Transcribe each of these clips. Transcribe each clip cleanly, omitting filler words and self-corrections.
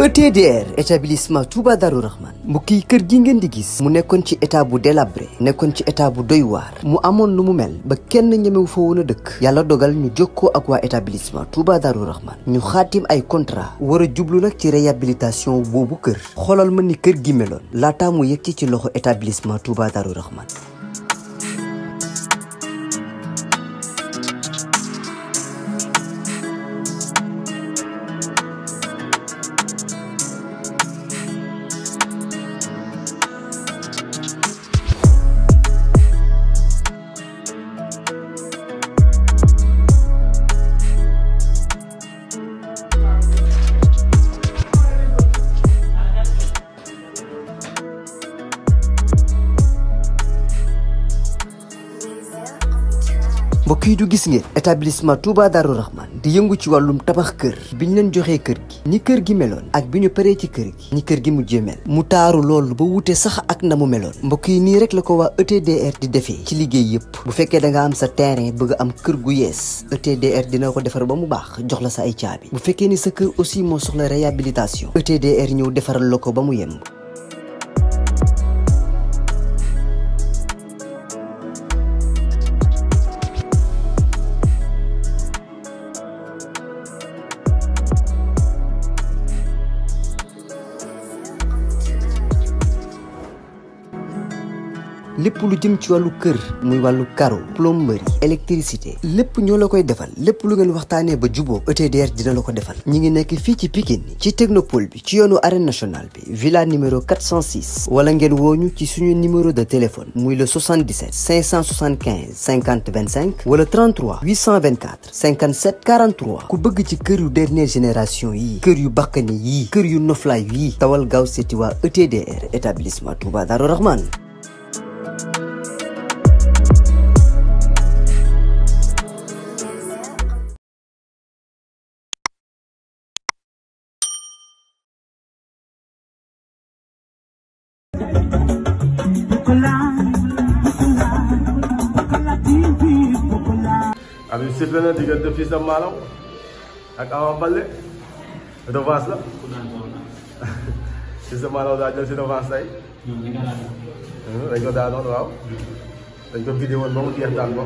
ETDR établissement Touba Darou Rahman mbokk yi kër gi ngeen di gis mu nekkoon ci état bu délabré nekkoon ci état bu doy waar mu amoon lu mu mel ba kenn ñemewu fa woon a dëkk yàlla dogal ñu jokkoo ak waa établissement Touba Darou Rahman ñu xaatim ay contrat war a jublu nag ci réhabilitation boobu kër xoolal ma ni kër gi meloon laataa mu yegg ci loxo établissement Touba Darou Rahman. mbokk yi du gis ngeen établissement Touba Darou Rahman di yëngu ci wàllum tabax kër bi ñu leen joxee kër gi ni kër gi meloon ak bi ñu paree ci kër gi ni kër gi mujjee mel mu taaru loolu ba wute sax ak na mu meloon mbokk yi nii rek la ko waa ETDR di defee ci liggéey yëpp bu fekkee da nga am sa terrain bëgg am kër gu yees ETDR dina ko defar ba mu baax jox la sa ay caabi bu fekkee ni sa kër aussi moo soxla réhabilitation ETDR ñëw defaral la ko ba mu yemb. lépp lu jëm ci wàllu kër muy wàllu carreau plomberie électricité lépp ñoo la koy defal lépp lu ngeen waxtaanee ba juboo ETDR dina la ko defal ñi ngi nekk fii ci Pikine ci technopole bi ci yoonu arène nationale bi villa numéro 406 wala ngeen wooñu ci suñu numéro de téléphone muy le 77 575 50 25 wala 33 824 57 43 ku bëgg ci kër yu dernière génération yii kër yu bakkane yii kër yu noflaay yii tawal gaaw seeti waa ETDR établissement Touba Darou Rahman. Habib sifflé na diggante Fils de Malaw ak Ama Baldé revanche la Fils de Malaw daa jël si revanche tey dañ ko daanoon waaw dañ ko vidéo woon ba mu jeex daan ko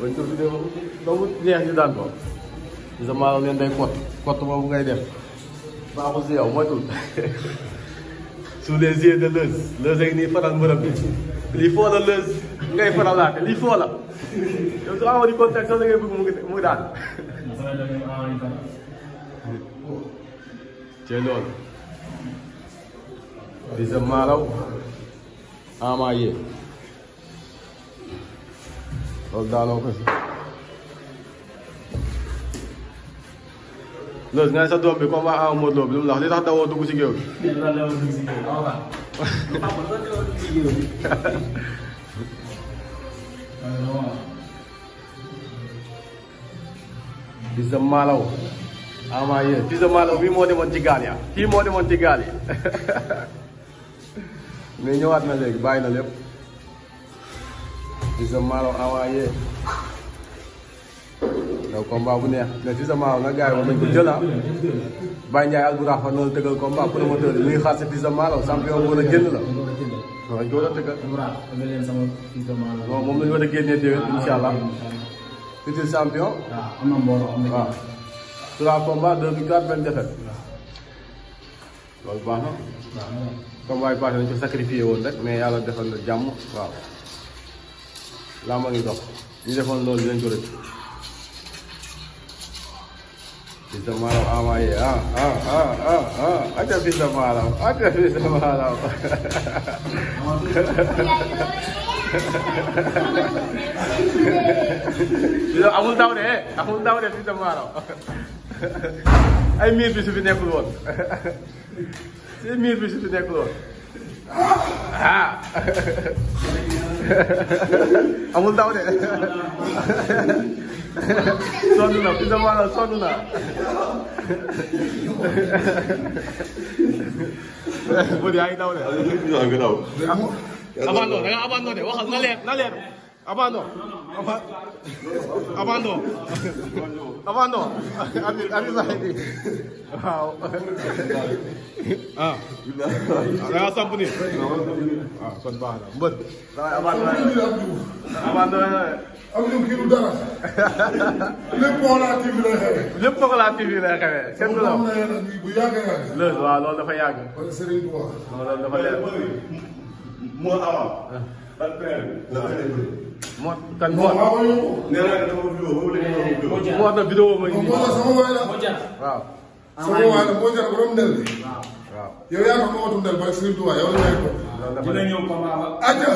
dañ ko vidéo ba mu jeex ñu daan ko Fils de Malaw leen day kott boobu ngay def baaxul si yow moytul sous les yeux de Leuz ak nii faral mbërëm bi lii foo la Leuz ngay faralaate lii foo la yow su Ama di contact sax da ngay bëgg mu daan ci loolu Fils de Malaw Ama yee loolu daanoo ko si Leuz nga ne sa doom bi comme waa Ama Modou Lo bi lu mu la wax li tax dawoo dugg ci géew bi Fils de Malaw Ama yee Fils de Malaw bii moo demoon ci gaal ya kii moo demoon ci gaal ya mais ñëwaat na léegi bàyyi na lépp Fils de Malaw Ama yee yow combat bu neex mais Fils de Malaw nag gars yi moom dañ ko jël ah Baye Ndiaye Albourakh fa noonu tëggal combat promoteur bi mi ngi xaar si Fils de Malaw champion bu war a génn la waaw dañ ko war a tëggal moom la ñu war a génnee déwén incha allah futur champion waaw 3 combats 2 victoires 20 défaites loolu baax na combat yi passé nañ ko sacrifié woon rek mais yàlla defal na jàmm waaw laa ma ngi dox ñu defoon loolu dinañ ko rëcc Fils de Malaw Ama yee aca Fils de Malaw aca Fils de Malaw amul daw de Fils de Malaw ay miir bi su fi nekkul woon si miir bi su fi nekkul woon amul daw de sonn na Fils de Malaw sonn na bët yaa ngi daw de. yaa ngi daw. abandon da nga abandonné waxal na leer Abandon. Abandon. Abandon. Abi Zahidi. Waaw. Ah. Da nga samp ni. Ah, kon baax na. Mbër. Abandon. am na kii du dara. lépp Pokola TV lay xewee. lépp Pokola TV lay xewee. kenn du la wax bu yàgg yàgg. loolu waaw loolu dafa yàgg. wala Serigne Touba. loolu dafa leer. moo amal. ak père moo kan moo moo. nee naa dafa vidéo boobu la ñu moo wax na vidéo ma ngi. moo tax sama waay la. waaw. sama waay la moo jar borom ndel bi. waaw. yow yaa tax ma watu ndel ba Serigne Touba yow la may ko. dina ñëw combat ba. Aja.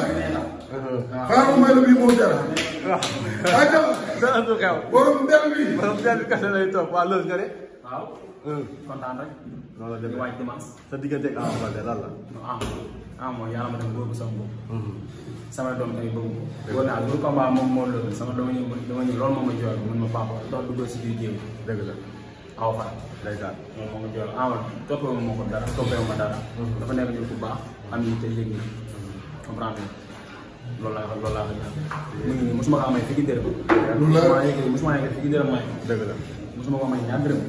xaaral may la bii moo jar. Aja. dara du xew. borom ndel bi. borom ndel bi kese lay toog waa loolu nga ne. waaw. kontaan rek. noonu la demee waaj dimanche. sa diggante ak Ama Baldé lan la. mooy yàlla ma dem bëgg sama bopp. sama doom tamit bëgg ko. boo naa loolu combat moom moo loolu sama dama ñëw loolu moom ma jooy mun ma papa dox duggal si biir géew. dëgg la. aw fan. day daal. moom moo ma jooy toppee ma ko dara toppee ma dara. dafa nekk nit ku baax am ni te yëg ni comprendre loolu laa ko ñaan. mu ngi nii mosuma ko amee fii dërëm. mosuma yëg fii dërëm may. dëgg la. mosuma ko may ñaar dërëm.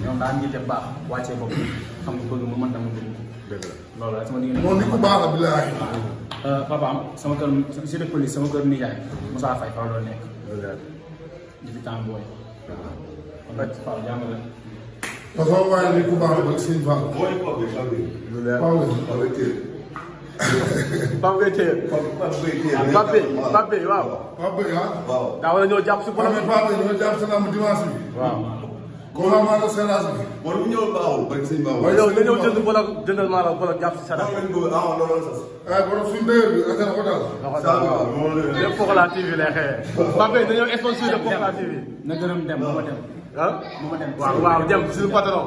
ñoom daal njiite baax wàccee bopp xam nga bëgg ma man tam ma bëgg ko. dëgg la. loolu la sama diggante. moom nit ku baax la bilaay. papaam sama kër si de police sama kër nijaay Moussa Faye fa loolu nekk. dëgg la. depuis temps booy. kon nag Fall jàmm la. parce que sama waay la nit ku baax la ba Serigne Fall. mooy Pape Gueye. lu leer. Pape Pape Gueye téye. Pape Gueye waaw. Pape Gueye ah. waaw. daa war a ñëw jàpp si borom. Pape Gueye ñoo jàpp sa lamb dimanche bi. waaw. comme amaana séerase bi. bon bu ñëwul baaxul bari sëñ baaxul. mooy yow nga ñëw jënd bolok jëndal maa la bolok jàpp si sa dara. loolu sas. waaye borom suñu dëgër bi ak ko daal. lépp Pokola TV lay xewee. Pape Gueye dañoo sponsorisé Pokola TV. na gërëm dem ba ma dem. ah. ba ma dem. waaw dem suñu patron.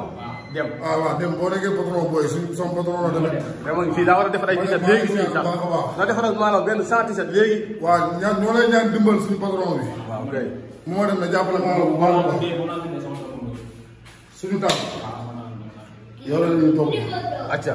dem. waaw dem boo nekkee patron booy suñu sama patron la demee. mais man fii daa war a defar ay t-shirt léegi fii sax na defaral maanaam benn 100 t-shirt léegi. waaw ñoo lay ñaan dimbal suñu patron bi. waaw kay. mu ma dem na jàppale maa la bu baax a baax. suñu tàmm. yow la ñuy topp. acca.